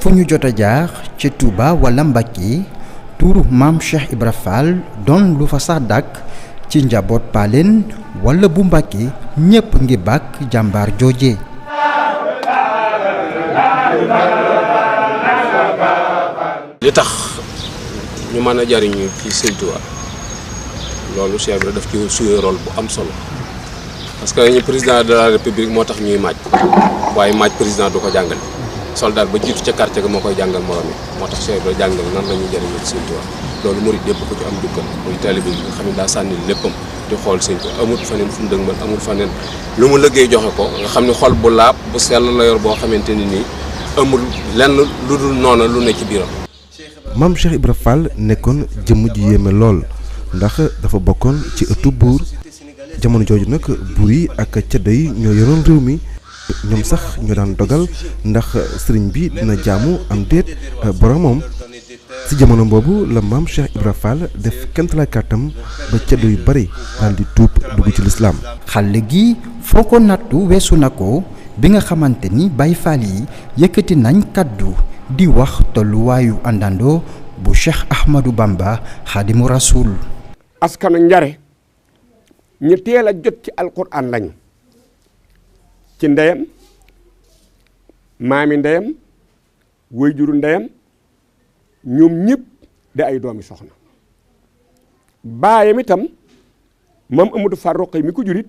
fu ñu jot a jaar ci Touba wala Mbacké tuuru maam Cheikh Ibra Fall doon lu fa sax dàkk ci njaboot Paleen wala bu Mbacké ñépp ngi bàkk jàmbaar jooje. li tax ñu mën a jariñu ci Sëñ Touba loolu Cheikh Ibra daf ci joué rôle bu am solo parce que ñu président de la république moo tax ñuy maaj waaye maaj président du ko jàngale soldat ba jiitu ca quartier ga moo koy jàngal morom yi moo tax Cheikh Ibra jàngal nan la ñuy jariñu ci Sëñ Touba loolu murid yëpp ko ci am jukkal muy taalibe bi nga xam ne daa sànni léppam di xool Sëñ Touba amul faneen fu mu dëgmal amul faneen lu mu liggéey joxe ko nga xam ne xol bu laab bu sell la yor boo xamante ni nii amul lenn lu dul noona lu ne ci biiram. maam Cheikh Ibra Fall nekkoon jëmm ji yéeme lool ndax dafa bokkoon ci ëttu buur jamono jooju nag buur yi ak ceddo yi ñoo yoroon réew mi ñoom sax ñoo daan dogal ndax sëriñ bi dina jaamu am déet boromam. ci jamono boobu la maam Cheikh Ibra Fall def kemtalaay kàttam ba ceddo yu bari daal di tuub dugg ci lislaam. xale gi foo ko nattu weesu na ko bi nga xamante ni Baay Faal yi yëkkati nañ kàddu di wax tolluwaayu àndandoo bu Cheikh Ahmadou Bamba Xaadimu Rasuul. askanu njare ñu teel a jot ci alquran lañu ci ndeyam maami ndeyam wayjuru ndeyam ñoom ñëpp di ay doomi soxna baayam itam maam Amadou Fall Roqay mi ko jurit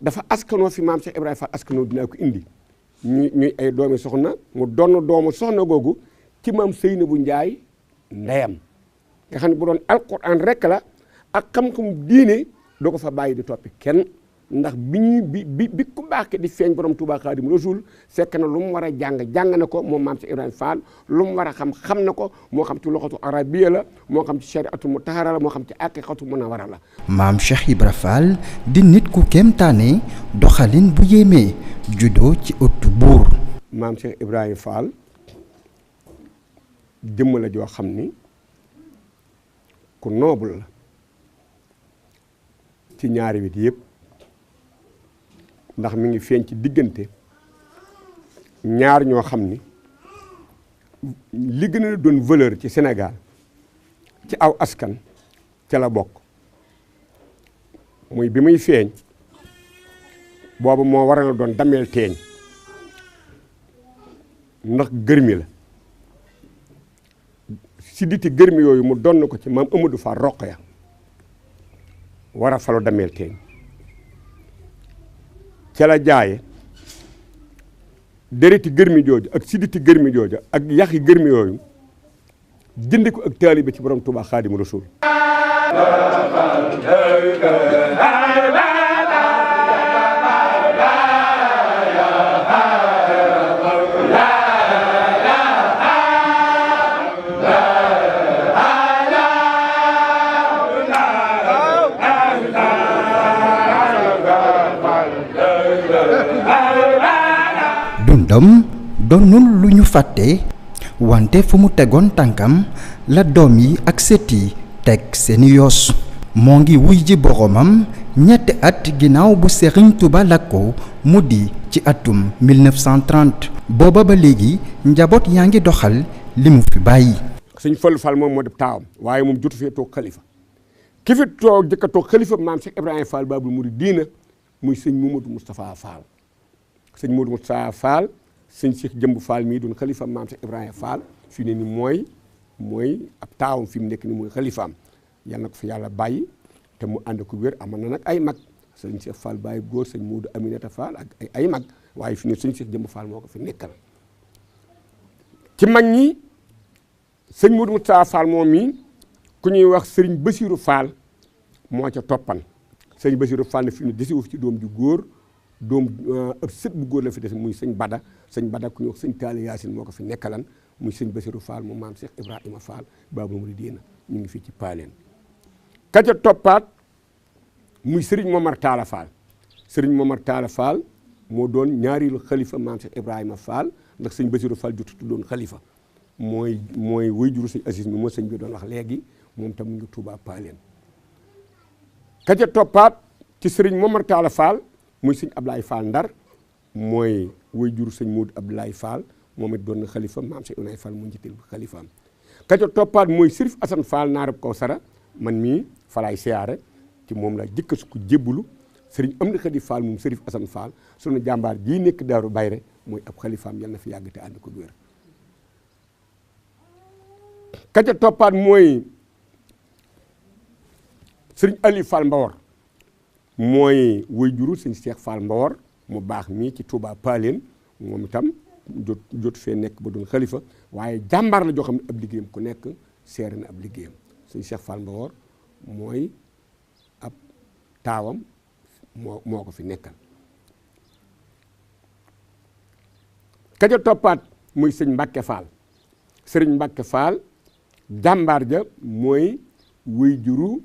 dafa askanoo fi maam Cheikh Ibrahima Fall askanoo dinaa ko indi ñuy ay doomi soxna mu donn doomu soxna googu ci maam Seynabou Njaay ndeyam nga xam ne bu doon alquran rek la ak xam-xam diine doo ko fa bàyyi di toppi kenn ndax bi ku baax di feeñ borom Touba Xaadimu Rasuul fekk na lu mu war a jàng na ko moom maam Cheikh Ibrahima Fall lu mu war a xam na ko moo xam ci loxatu arabiya la moo xam ci shariatu mutahara la moo xam ci aqiqatu munawara la. maam Cheikh Ibra Fall di nit ku kéemtaane doxalin bu yéemee juddoo ci ëttu buur. maam Cheikh Ibrahima Fall jëmm la joo xam ni ku noble la ci ñaari wet yëpp. ndax mi ngi feeñ ci diggante ñaar ñoo xam ni li gën a doon valeur ci Sénégal ci aw askan ca la bokk muy bi muy feeñ boobu moo waral doon dameel teeñ ndax gërmi la si diti gërmi yooyu mu donn ko ci maam Amadou Fall Roqaya war a falu dameel teeñ ca la jaaye dereti gërmi jooju ak siditi gërmi jooju ak yaxi gërmi yooyu jënd ko ak taalibe ci borom Touba Xaadimu Rasuul. dundam doonul lu ñu fàtte wante fu mu tegoon tànkam la doom yi ak sët yi teg seeni yoos moo ngi wuy ji boromam ñetti at ginnaaw bu Serigne Touba Lakko mu di ci atum 1930 booba ba léegi njaboot yaa ngi doxal li mu fi bàyyi. Sëñ Fallu Fall moom moo def taawam waaye moom jotu fee toog xalifa ki fi toog jëkk a toog xalifa maam Cheikh Ibrahima Fall Babul Muridiina muy sëñ Mamadou Moustapha Fall. sëñ Modou Moustapha Fall sëñ Cheikh Jëmb Fall mii doon xalifa maam Cheikh Ibrahima Fall fi ne ni mooy ab taawam fi mu nekk ni mooy xalifaam yal na ko fi yàlla bàyyi te mu ànd ko wér amal na nag ay mag sëñ Cheikh Fall bàyyi góor sëñ Modou Aminata Fall ak ay mag waaye fi ne sëñ Cheikh Jëmb Fall moo ko fi nekkal ci mag ñi sëñ Modou Moustapha Fall moom mii ku ñuy wax sëriñ Bassirou Fall moo ca toppan sëñ Bassirou Fall ne fi ne desi wu ci doom ju góor doom ëpp sët bu góor la fi des muy sëñ Bada ku ñuy wax sëñ Taali Yaasin moo ko fi nekkalan muy sëñ Bassirou Fall moom maam Cheikh Ibrahima Fall Babul Muridiina ñu ngi fii ci Paaleen ka ca toppaat muy Serigne Momar Talla Fall Serigne Momar Talla Fall moo doon ñaareelu xalifa maam Cheikh Ibrahima Fall ndax sëñ Bassirou Fall jotutu doon xalifa mooy wayjuru sëñ Aziz mi moo sëñ bi doon wax léegi moom tam mu ngi Touba Paaleen ka ca toppaat ci Serigne Momar Talla Fall muy sëñ Ablaye Fall Ndar mooy way juru sëñ Modou Abdoulaye Fall moom it doon na xalifa maam Cheikh Ibrahima Fall mu njëteel xalifaam. ka ca toppaat mooy Sërif Assane Fall naarab Kawsara man mii falaay siyaare ci moom laa jëkk su ko jébbalu sëriñ Amdi Xadi Fall moom Sërif Assane Fall sunu jàmbaar jii nekk Daaru Bayre mooy ab xalifaam yal na fi yàgg te ànd ko wér. ka ca toppaat mooy sëriñ Ali Fall Mbawor mooy way juru sëñ Cheikh Fall Mbawor mu baax mii ci Touba Paleen moom itam jot fee nekk ba doon xalifa waaye jàmbaar la joo xam ne ab liggéeyam ku nekk seere na ab liggéeyam sëñ Cheikh Fall Mbawor mooy ab taawam moo ko fi nekkal. ka ca toppaat muy sëñ Mbacke Fall sëriñ Mbacke Fall jàmbaar ja mooy way juru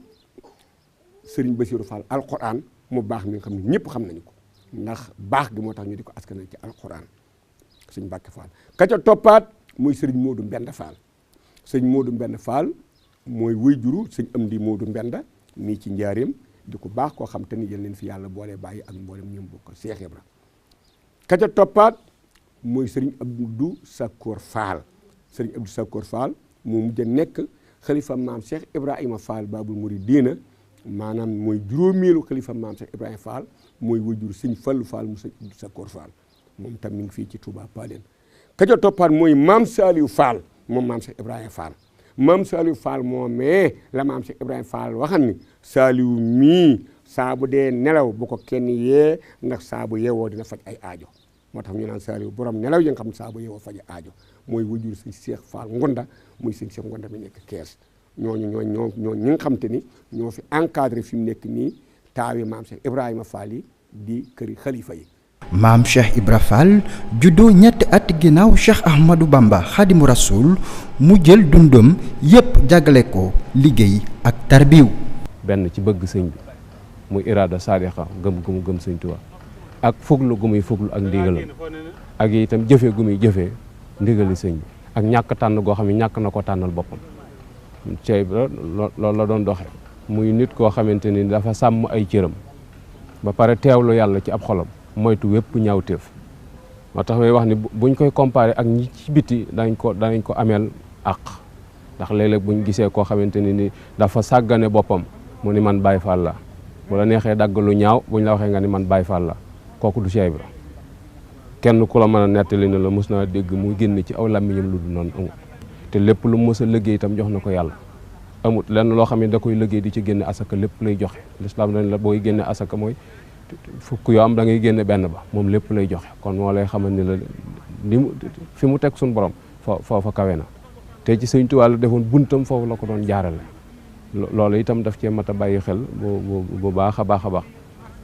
sëriñ Bassirou Fall alquran mu baax mi nga xam ne ñëpp xam nañu ko ndax baax gi moo tax ñu di ko askanal ci alquran sëñ Mbacke Fall. ka ca toppaat muy sëriñ Modou Mbenda Fall sëñ Modou Mbenda Fall mooy way juru sëñ Amdi Modou Mbenda mii ci njaareem di ko baax koo xam te ni yal leen fi yàlla boole bàyyi ak mboolem ñoom bokk Cheikh Ibra. ka ca toppaat mooy sëriñ Abdou Sakkoor Fall sëriñ Abdou Sakkoor Fall moo mujj a nekk xalifa maam Cheikh Ibrahima Fall Babul Mouridina maanaam mooy juróomeelu xalifa maam Cheikh Ibrahima Fall mooy wajur sëñ Fallu Fall mu sëñ Abdou Sakkoor Fall moom tam mi ngi fii ci Touba Paleen. ka ca toppaat mooy maam Saliou Fall moom maam Cheikh Ibrahima Fall maam Saliou Fall moomee la maam Cheikh Ibrahima Fall waxan ni Saliou mii saa bu dee nelaw bu ko kenn yee ndax saa bu yeewoo dina faj ay aajo moo tax ñu naan Saliou borom nelaw yi nga xam ne saa bu yeewoo faj aajo mooy wajur sëñ Cheikh Fall Ngunda muy sëñ Cheikh Ngunda mi nekk Kees ñooñu ñi nga xam te ni ñoo fi encadré fi mu nekk nii taawi maam Cheikh Ibrahima Fall yi di këri xalifa yi. maam Cheikh Ibra Fall juddoo ñetti at ginnaaw Cheikh Ahmadou Bamba Xadimu Rasul mu jël dundam yépp jagale ko liggéey ak tarbiw benn ci bëgg sëñ bi muy iraada saadixa gëm gu mu gëm sëñ Tuubaa ak fuglu gu muy fuglu ak ndigalam ak itam jëfe gu muy jëfee ndigali sëñ bi ak ñàkk tànn goo xam ne ñàkk na ko tànnal boppam Cheikh Ibra loolu la doon doxe muy nit koo xamante ni dafa sàmm ay cëram ba pare teewlu yàlla ci ab xolam moytu wépp ñaawteef moo tax may wax ni buñ koy comparé ak ñi ci biti danañ ko ameel àq ndax léeg-léeg buñ gisee koo xamante ni dafa sàggane boppam mu ni man Baay Faal la bu la neexee dagg lu ñaaw buñ la waxee nga ni man Baay Faal la kooku du Cheikh Ibra kenn ku la mën a nettali ne la mos naa dégg muy génn ci aw làmmiñam lu du noonu amut te lépp lu mu mës a liggéey itam jox na ko yàlla amut lenn loo xam ne da koy liggéey di ci génne asaka lépp lay joxe lislaam dañ la booy génne asaka mooy fukk yoo am da ngay génne benn ba moom lépp lay joxe kon moo lay xamal ni la li mu fi mu teg suñu borom foofa kawe na te ci Sëñ Tuubaa la defoon buntam foofu la ko doon jaarale loolu itam daf cee mat a bàyyi xel bu baax a baax a baax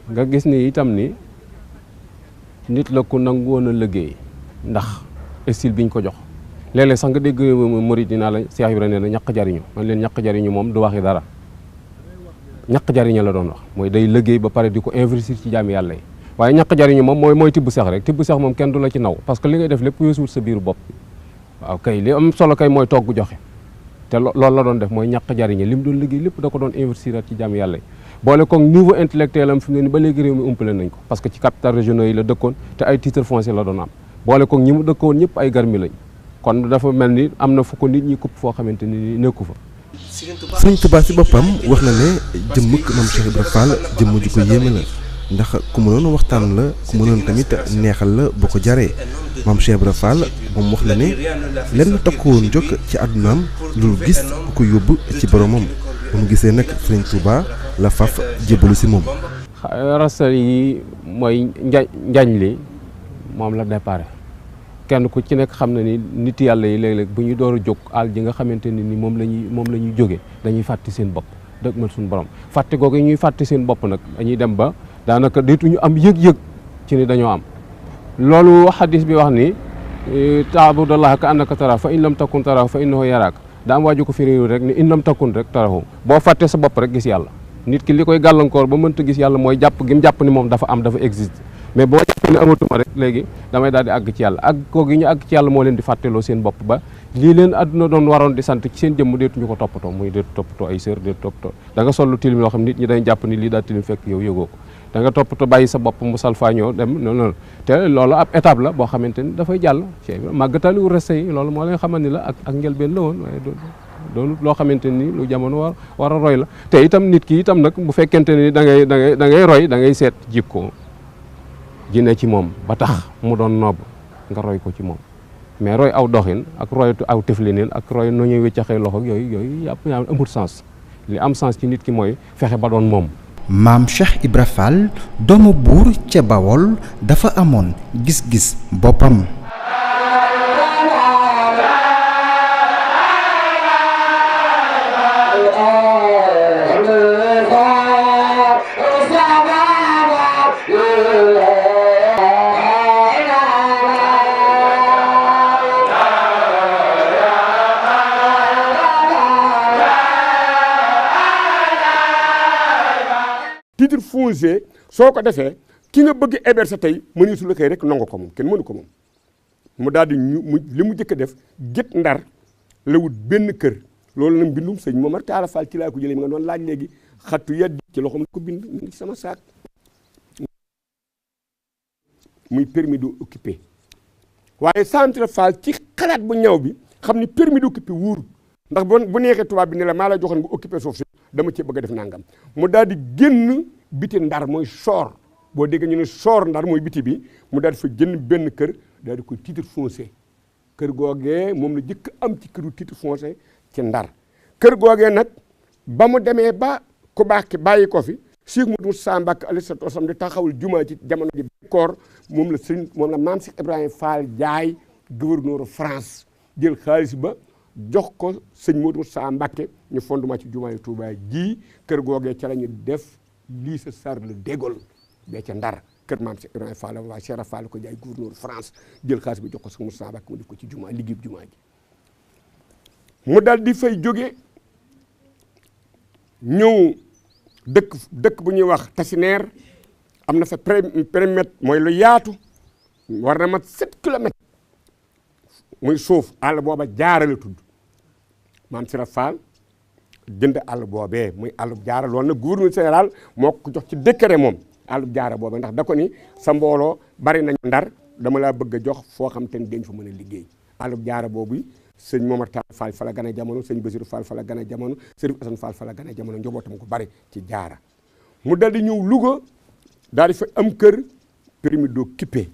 nga gis ni itam ni nit la ku nangu woon a liggéey ndax style biñ ko jox léeg-léeg sax nga dégg murid dinaa la Cheikh Ibrahima nee na ñaq jariñu man leen ñaq jariñu moom du waxi dara ñaq jariñu la doon wax mooy day liggéey ba pare di ko investir ci jaami yàlla yi waaye ñaq jariñu moom mooy tibb seex rek tibb seex moom kenn du la ci naw parce que li ngay def lépp weesuwut sa biiru bopp waaw kay li am solo kay mooy togg joxe te loolu la doon def mooy ñaq jariñu li mu doon liggéey lépp da ko doon investir ci jaami yàlla yi boole ko niveau intellectuel am fi mu ne ni ba léegi réew mi umpale nañ ko parce que ci capital régionaux yi la dëkkoon te ay titre foncier la doon am boole ko ñi mu dëkkoon ñëpp ay garmi lañ kon dafa mel ni am na fu ko nit ñi kupp foo xamante ni nekku fa. Sëriñ Tuubaa si boppam wax na ne jëmmug maam Cheikh Ibra Fall jëmm ju ko yéeme la ndax ku mënoon waxtaan la ku mënoon tamit neexal la boo ko jaree maam Cheikh Ibra Fall moom wax na ne lenn takku woon jóg ci àddunaam lu gis ku ko yóbbu ci boromam ba mu gisee nag Sëriñ Tuubaa la faf jébbalu si moom. rasal yi mooy njañ li moom la déparé kenn ku ci nekk xam na ni nit yàlla yi léeg-léeg bu ñu door a jóg àll ji nga xamante ni moom la ñuy jóge dañuy fàtte seen bopp dëgg mal suñu borom fàtte googu ñuy fàtte seen bopp nag dañuy dem ba daanaka deetuñu am yëg-yëg ci ni dañoo am loolu xadis bi wax ni taabudallaha ka annaka tara fa in lam takun tarahu fa innahu yaraak daa am waaju ko fi réew rek ni in lam takun rek tarahu boo fàtte sa bopp rek gis yàlla nit ki li koy gàllankoor ba mënta gis yàlla mooy jàpp gi mu jàpp ni moom dafa am dafa existe mais boo jàppee ne amatuma rek léegi damay daal di àgg ci yàlla àgg koo gi ñu àgg ci yàlla moo leen di fàtteloo seen bopp ba lii leen àdduna doon waroon di sant ci seen jëmm deetuñu ko toppatoo muy deetu toppatoo ay sër deetu toppatoo da nga sol lu tilim loo xam nit ñi dañ jàpp ni lii daa tilim fekk yow yëgoo ko da nga toppatoo bàyyi sa bopp mu salfaañoo dem noonu te loolu ab étape la boo xamante ni dafay jàll Cheikh Ibra màggataliwu reste yi loolu moo leen xamal ni la ak njëlbeen la woon waaye doonu loo xamante ni lu jamono war a roy la te itam nit ki itam nag bu fekkente ni da ngay roy da ngay seet jikko ji ne ci moom ba tax mu doon noob nga roy ko ci moom mais roy aw doxin ak roy aw teflinin ak roy nu ñuy wéccaxee loxo yooyu yàpp amul sens li am sens ci nit ki mooy fexe ba doon moom. maam Cheikh Ibra Fall doomu buur ca Bawol dafa amoon gis-gis boppam. titre foncier soo ko defee ki nga bëgg héberger tey mënu su la koy rek nangu ko moom kenn mënu ko moom mu daal di li mu jëkk a def Guet Ndar la wut benn kër loolu nag mbindum sëñ Momar Talla Fall ci laa ko jëlee mi nga doon laaj léegi xattu yaddi ci loxoom la ko bind mi ngi sama saak muy permis d'occuper waaye centre Fall ci xalaat bu ñaw bi xam ni permis d'occuper wuur ndax bu neexee tubaab bi ne la maa la joxoon nga occuper suuf si dama cee bëgg a def nangam mu daal di génn biti Ndar mooy soor boo déggee ñu ne soor Ndar mooy biti bi mu daal di fa jënd benn kër daal di koy titre foncier kër googee moom la jëkk am ci këru titre foncier ci Ndar kër googee nag ba mu demee ba ku baax ki bàyyi ko fi Cheikh Moussa Mbacke alayhi salaatu wa salaam di taxawul jumaa ci jamono ji koor moom la maam Cheikh Ibrahima Fall jaay gouverneur France jël xaalis ba jox ko sëñ Modou Moussa Mbacke ñu fondement ci jumaa yu Touba ji kër googee ca la ñu def lycée Charles de Gaulle bee ca Ndar kër maam Cheikh Ibrahima Fall waa Cheikh Fall ko jaay gouverneur France jël xaalis bi jox ko sëñ Moussa Mbacke mu def ko ci jumaa liggéey jumaa ji mu dal di fay jóge ñëw dëkk bu ñuy wax Tasineer am na fa périmètre mooy lu yaatu war na mat 7 kilomètres muy suuf àll booba jaara la tudd maam Sira Fall jënd àll boobee muy àllub jaara loolu nag gouverneur général moo ko jox ci décret moom àllub jaara boobee ndax da ko ni sa mbooloo bari nañu Ndar dama laa bëgg a jox foo xam te ni dañ fa mën a liggéey àllub jaara boobu sëñ Momar Talla Fall fa la gën a jamono sëñ Basirou Fall fa la gën a jamono Sërif Assane Fall fa la gën a jamono njabootam ko bari ci jaara mu dal di ñëw Louga daal di fa am kër permis d'occuper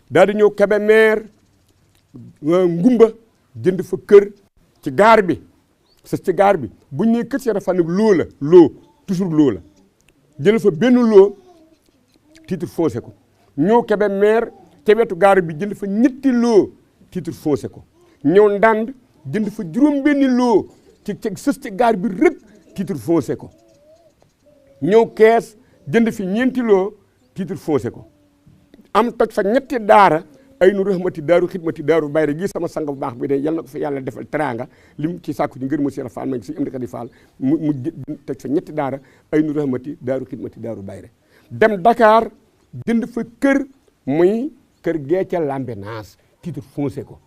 daal di ñëw Kébémer Ngumba jënd fa kër ci gaar bi sa ci gaar bi buñ nee kër Cheikh Fall nag loo toujours loo la jël fa benn loo titre foncier ko ñëw Kébémer ca wetu gaar bi jënd fa ñetti loo titre foncier ko ñëw Ndand jënd fa juróom benni loo ci sës ci gaar bi rek titre foncier ko ñëw Kees jënd fi ñeenti loo titre foncier ko am toj fa ñetti daara ay nu rahmati daaru xidmati daaru bayre gi sama sang bu baax bi de yal na ko fa yàlla defal teraanga lim ci sàkku ci ngër mu Cheikh Fall ma ngi si am di Xadi Fall mu toj fa ñetti daara ay nu rahmati daaru xidmati daaru bayre dem Dakar jënd fa kër muy kër Géeca Lambenaas titre foncier ko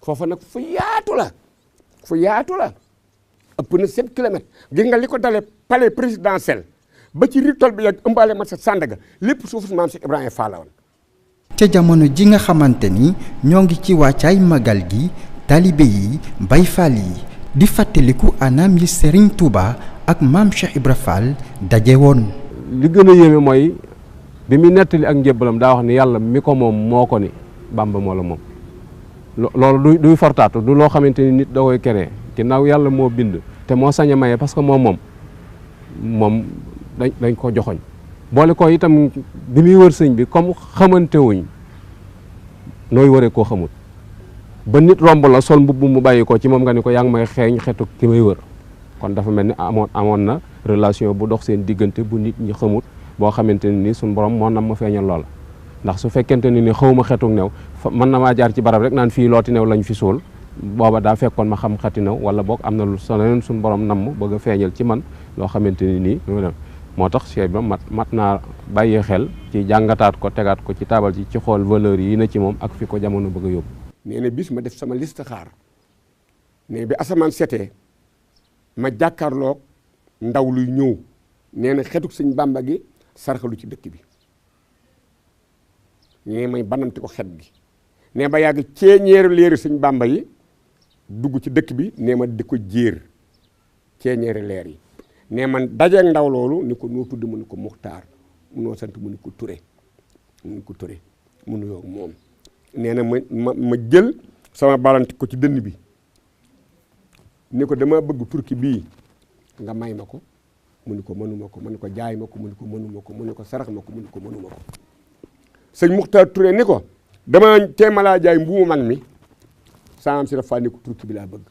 foofa nag fu yaatu la ëpp na 7 kilomètres gis nga li ko dalee palais présidentiel ba ci ritol bi yàgg ëmbaale mat sa Sandaga lépp suufu maam Cheikh Ibrahima Fall la woon ca jamono ji nga xamante ni ñoo ngi ci wàccaay magal gi taalibe yi Baay Faal yi di fàttaliku anam yi Serigne Touba ak maam Cheikh Ibra Fall daje woon. li gën a yéeme mooy bi mu nettali ak njëbbalam daa wax ni yàlla mi ko moom moo ko ni Bàmba moo la moom loolu duy fortaatu du loo xamante ni nit da koy keree ginnaaw yàlla moo bind te moo sañ a maye parce que moom dañ ko joxoñ boole ko itam bi muy wër sëñ bi comme xamante wuñ nooy wëree koo xamut ba nit romb la sol mbubb mu bàyyi ko ci moom nga ni ko yaa ngi may xeeñ xetu ki may wër kon dafa mel ni amoon na relation bu dox seen diggante bu nit ñi xamut boo xamante ni suñ borom moo nam ma feeñal loola ndax su fekkente ni xawma xetu new mën na maa jaar ci barab rek naan fii looti new lañ fi suul booba daa fekkoon ma xam xeti new wala boog am na lu soneen suñ borom namm bëgg a feeñal ci man loo xamante ni nii moo tax Cheikh Ibra mat naa bàyyi xel ci jàngataat ko tegaat ko ci taabal ci xool valeur yi na ci moom ak fi ko jamono bëgg a yóbbu. nee na bis ma def sama liste xaar ne bi asamaan setee ma jàkkaarloog ndaw luy ñëw nee na xetuk sëñ Bàmba gi sarxalu ci dëkk bi ñee may banamti ko xet gi ne ba yàgg ceeñeeru leeri sëñ Bàmba yi dugg ci dëkk bi ne ma di ko jéer ceeñeeri leer yi ne man dajeeg ndaw loolu ni ko noo tudd mu ni ko Muxtaar mu noo sant mu ni ko Ture mu ni ko Ture mu nuyoo moom nee na ma jël sama balanti ko ci dënn bi ni ko dama bëgg turki bii nga may ma ko mu ni ko mënuma ko mu ni ko jaay ma ko mu ni ko mënuma ko mu ni ko sarax ma ko mu ni ko mënuma ko sëñ Muxtaar Ture ni ko dama teema laa jaay mbuumu mag mi saam si dafa ni ko turki bi laa bëgg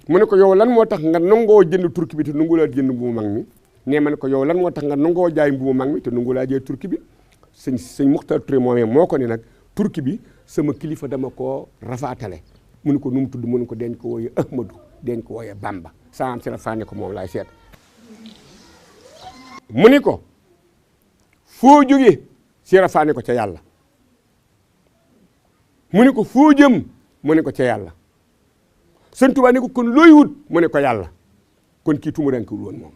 mu ne ko yow lan moo tax nga nangoo jënd turki bi te nangu laa jënd mbuumu mag mi nee ma ne ko yow lan moo tax nga nangoo jaay mbuumu mag mi te nangu laa jaay turki bi sëñ Muxtaar Ture moomee moo ko ni nag turki bi sama kilifa dama koo rafaatale mu ne ko nu mu tudd mu ne ko deñ ko wooye Ahmadu deñ ko wooye Bamba saam si dafa ni ko moom laay seet mu ni ko foo jógee si rafaane ko ca yàlla mu ne ko foo jëm mu ne ko ca yàlla sëñ Tuubaa ne ko kon looy wut mu ne ko yàlla kon kii tumurankewul woon moom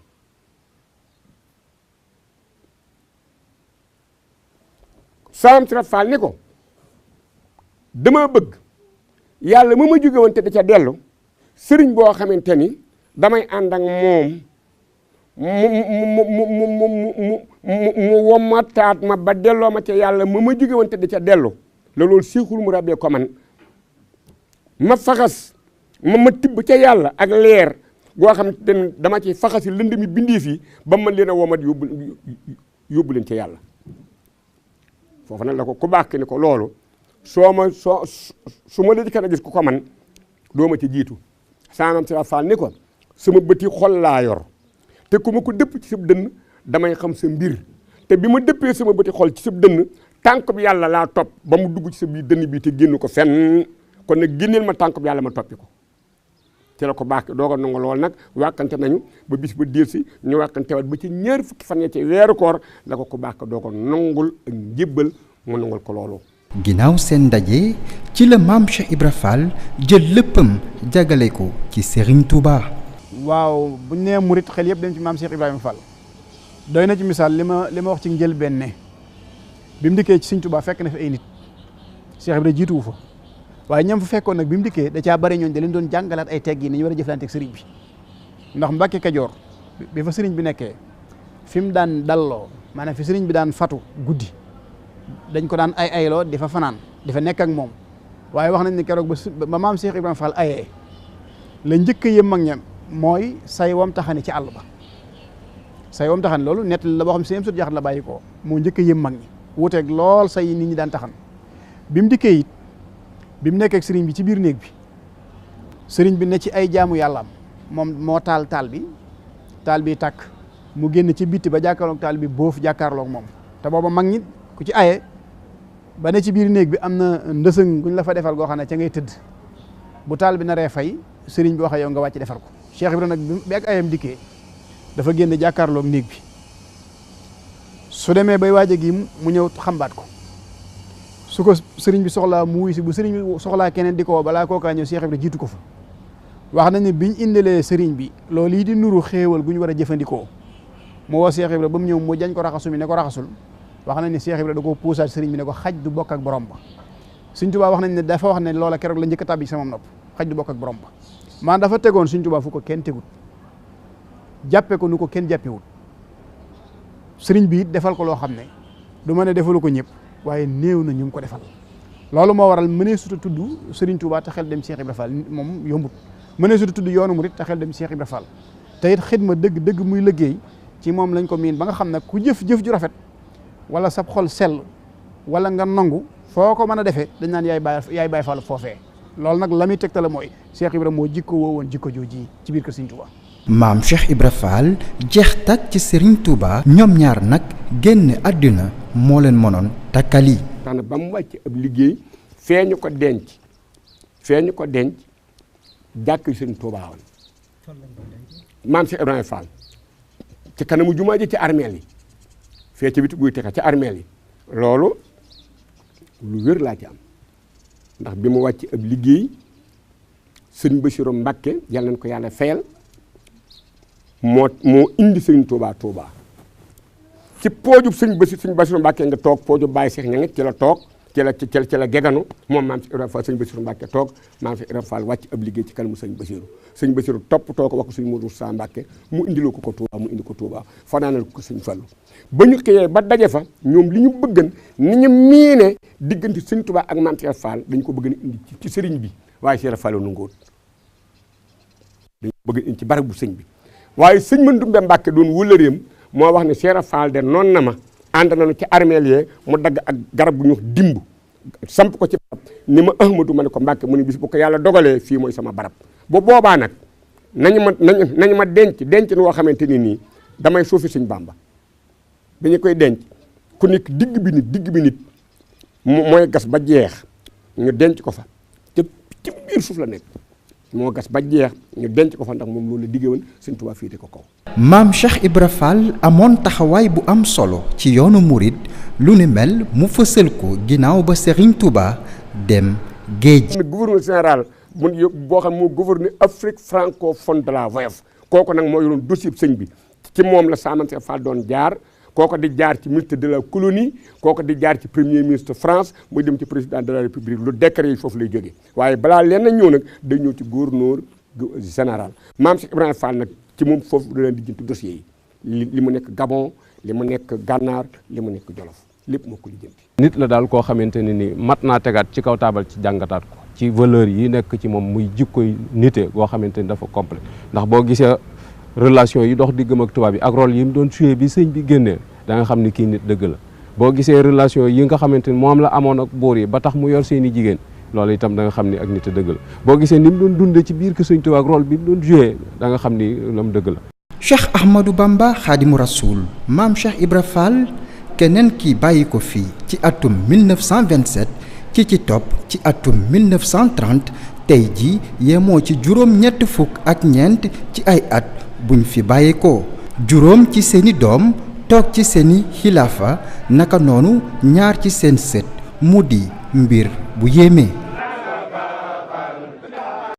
saam si rafaal ni ko dama bëgg yàlla ma jóge woon te da ca dellu sëriñ boo xamante ni damay ànd ak moom mu womataat ma ba delloo ma ca yàlla ma jóge woon te da ca dellu la loolu Seexul mu rabbee ko man ma faxas ma tibb ca yàlla ak leer goo xam ne dama ci faxasi lënd mi bindii fii ba man leen a womat yóbbu leen ca yàlla foofu nag la ko ku baax ni ko loolu su ma la jëkk a gis ku ko man doo ma ci jiitu saanam si faal ni ko sama bëti xol laa yor te ku ma ko dëpp ci sab dënn damay xam sa mbir te bi ma dëppee sama bëti xol ci sab dënn tànk bi yàlla laa topp ba mu dugg ci sa biir dënn bi te génn ko fenn kon nag génneel ma tànk bi yàlla ma toppi ko ci la ko baax doo ko nangu lool nag wàkkante nañu ba bis ba déel si ñu wàkkante wat ba ci ñaar fukki fan ya ci weeru koor la ko baax doo ko nangul ak njébbal mu nangul ko loolu. ginnaaw seen ndaje ci la maam Cheikh Ibra Fall jël léppam jagale ko ci Serigne Touba. waaw bu ñu nee murit xel yëpp dem ci maam Cheikh Ibrahima Fall doy na ci misaal li ma wax ci njëlbéen ne bi mu dikkee ci Serigne Touba fekk na fi ay nit Cheikh Ibrahima jiituwu fa waaye ñam fa fekkoon nag bi mu dikkee da caa bari ñooñ da leen doon jàngalaat ay teggi ni ñu war a jëflante ak sëriñ bi ndax Mbàkke Kajoor bi fa sëriñ bi nekkee fi mu daan dalloo maanaam fi sëriñ bi daan fatu guddi dañ ko daan ayloo di fa fanaan di fa nekk ak moom waaye wax nañ ne keroog ba maam Cheikh Ibrahima Fall ayee la njëkk a yëm mag ñam mooy say wam taxani ci àll ba say wam taxani loolu nett la boo xam si sut jaxat la bàyyi ko moo njëkk a yëm mag ñi wuteeg lool say nit ñi daan taxan bi mu dikkee it bi mu nekkee ak sëriñ bi ci biir néeg bi sëriñ bi ne ci ay jaamu yàllaam moom moo taal bi tàkk mu génn ci bitti ba jàkkaarloog taal bi boofu jàkkaarloog moom te booba mag ñi ku ci aye ba ne ci biir néeg bi am na ndësëng guñ la fa defal goo xam ne ca ngay tëdd bu taal bi naree fay sëriñ bi wax yow nga wàcc defar ko Cheikh Ibrahima nag bi ak ayam dikkee dafa génn jàkkaarloog néeg bi su demee bay waaje gi mu ñëw xambaat ko su ko sëriñ bi soxlaa mu wuy si bu sëriñ bi soxlaa keneen di ko balaa kookaa ñëw Cheikh Ibrahima jiitu ko fa wax nañ ne biñ indilee sëriñ bi loolu yi di nuru xéewal gu ñu war a jëfandikoo mu woo Cheikh Ibrahima ba mu ñëw mu jañ ko raxasu mi ne ko raxasul wax nañ ne Cheikh Ibrahima da koo puusaat sëriñ bi ne ko xaj du bokk ak borom ba Sëriñ Tuubaa wax nañ ne dafa wax ne loola keroog la njëkk a tàbbi sama nopp xaj du bokk ak borom ba maanaam dafa tegoon Sëriñ Tuubaa fu ko kenn tegut jàppe ko nu ko kenn jàppewut sëriñ bi it defal ko loo xam ne du ma ne defalu ko ñëpp waaye néew na ñu ngi ko defal loolu moo waral mënee suta tudd Sëriñ Tuubaa te xel dem Cheikh Ibrahima Fall moom yombut mënee suta tudd yoonu murit te xel dem Cheikh Ibrahima Fall te it xidma dëgg muy liggéey ci moom lañ ko miin ba nga xam ne ku jëf ju rafet wala sab xol sell wala nga nangu foo ko mën a defee dañ naan yaay bàyyi Fall foofee loolu nag la muy tegtale mooy Cheikh Ibrahima moo jikko woowoon jikko jooji ci biir kër Sëriñ Tuubaa maam Cheikh Ibra Fall jeex tàkk ci Serigne Touba ñoom ñaar nag génn àddina moo leen mënoon takkali. tax na ba mu wàcc ab liggéey feeñu ko denc jàkk Serigne Touba woon maam Cheikh Ibrahima Fall ci kanamu jumaa ji ci armeel yi fee ci biti guy texa ci armeel yi loolu lu wér laa ci am ndax bi mu wàcc ab liggéey Serigne Bassirou Mbacké yàlla nañ ko yàlla fayal moo indi Serigne Touba ci poojub sëñ Bassirou Mbacke nga toog poojub Baye Cheikh ña ngi ci la toog ci la geganu moom maam Cheikh Ibrahima Fall sëñ Bassirou Mbacke toog maam Cheikh Ibrahima Fall wàcc ab liggéey ci kanamu sëñ Bassirou toppatoo ko wax ko sëñ Modou Moussa Mbacke mu indiloo ko Touba mu indi ko Touba fanaanal ko sëñ Fallu ba ñu xëyee ba daje fa ñoom li ñu bëggan ni ñu miine diggante sëñ Touba ak maam Cheikh Fall dañu ko bëgg a indi ci sëriñ bi waaye Cheikh Fall nu ngóot dañu ko bëgg a indi ci barab bu sëñ bi waaye sëñ Mandoumbe Mbacke doon wëlëreem moo wax ne Cheikh Fall de noon na ma ànd nañu ci armeel yee mu dagg ak garab bu ñu dimb samp ko ci barab ni ma Ahmadou ma ne ko Mbacke mu ne bis bu ko yàlla dogalee fii mooy sama barab bu boobaa nag nañu ma denc woo xamante ni nii damay suufi sëñ Bamba bi ñu koy denc ku nekk digg bi nit mooy gas ba jeex ñu denc ko fa te ci biir suuf la nekk moo gas ba jeex ñu denc ko fa ndax moom loolu la diggee woon sëñ Tuubaa féete ko kaw. maam Cheikh Ibra Fall amoon taxawaay bu am solo ci yoonu murit lu ni mel mu fësal ko ginnaaw ba Serigne Touba dem géej. gouverneur général boo xam moo gouverneur Afrique francophone de la VOF kooku nag moo yoroon dossier sëñ bi ci moom la Saman Cheikh Fall doon jaar. kooko di jaar ci ministre de la colonie kooko di jaar ci premier ministre France muy dem ci président de la république lu décret yi foofu lay jógee waaye balaa leen na ñëw nag day ñëw ci gouverneur général maam Cheikh Ibrahima Fall nag ci moom foofu da leen di jënti dossiers yi li mu nekk Gabon li mu nekk Gànnaar li mu nekk Jolof lépp moo ko lijjanti. nit la daal koo xamante ne ni mat naa tegaat ci kaw taabal ci jàngataat ko ci valeur yi nekk ci moom muy jikkoy nite goo xamante ni dafa complet ndax boo gisee relation yi dox diggam ak tubaab yi ak rôle yi mu doon joué bi sëñ bi génnee da nga xam ni kii nit dëgg la boo gisee relation yi nga xamante ni moom la amoon ak buur yi ba tax mu yor seen i jigéen loolu itam da nga xam ni ak nit dëgg la boo gisee ni mu doon dundee ci biir kër sëñ Tuubaa ak rôle bi mu doon joué da nga xam ni lam dëgg la. Cheikh Ahmadou Bamba Khadimu Rasoul maam Cheikh Ibra Fall keneen kii bàyyi ko fii ci atum 1927 ci topp ci atum 1930 tey ji yemoo ci juróom-ñett fukk ak ñeent ci ay at buñ fi bàyyi ko juróom ci seeni doom toog ci seeni xilaafa naka noonu ñaar ci seen sët mu di mbir bu yéeme.